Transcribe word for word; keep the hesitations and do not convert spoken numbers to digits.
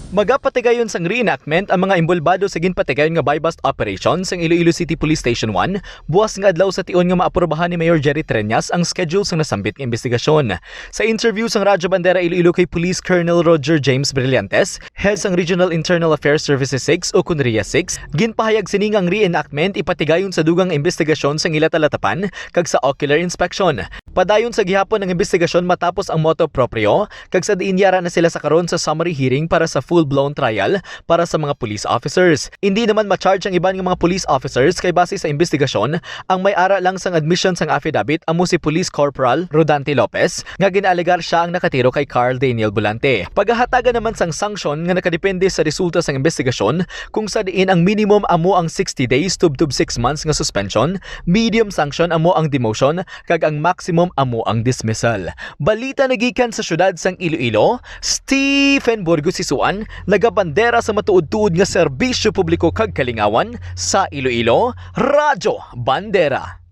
Magapatigayon sang reenactment ang mga inbolbado sa ginpatigayon nga buy-bust operation sang Iloilo City Police Station one, buas nga adlaw sa tion nga maaprubahan ni Mayor Jerry Treñas ang schedule sang nasambit nga investigasyon. Sa interview sang Radyo Bandera Iloilo kay Police Colonel Roger James Brillantes, head sang Regional Internal Affairs Services six o kun RIA six, ginpahayag sini nga ang reenactment ipatigayon sa dugang investigasyon sang ila talatapan kag sa ocular inspection. Padayon sa gihapon ang investigasyon matapos ang motu proprio, kag sa diin yara na sila sa karon sa summary hearing para sa full-blown trial para sa mga police officers. Indi naman ma-charge ang iban nga mga police officers kay base sa investigasyon, ang may ara lang sang admission sang affidavit amo si Police Corporal Rodante Lopez, nga ginaalegar siya ang nakatiro kay Carl Daniel Bulante. Pagahatagan naman sang sanction nga nakadepende sa resulta sang investigasyon, kung sa diin ang minimum amo ang sixty days tubtob six months nga suspension, medium sanction amo ang demotion, kag ang maximum amo ang dismissal. Balita nagikan sa siyudad sang Iloilo, Stephen Burgos Isuan, nagabandera sa matuod-tuod nga serbisyo publiko kag kalingawan sa Iloilo, Radyo Bandera.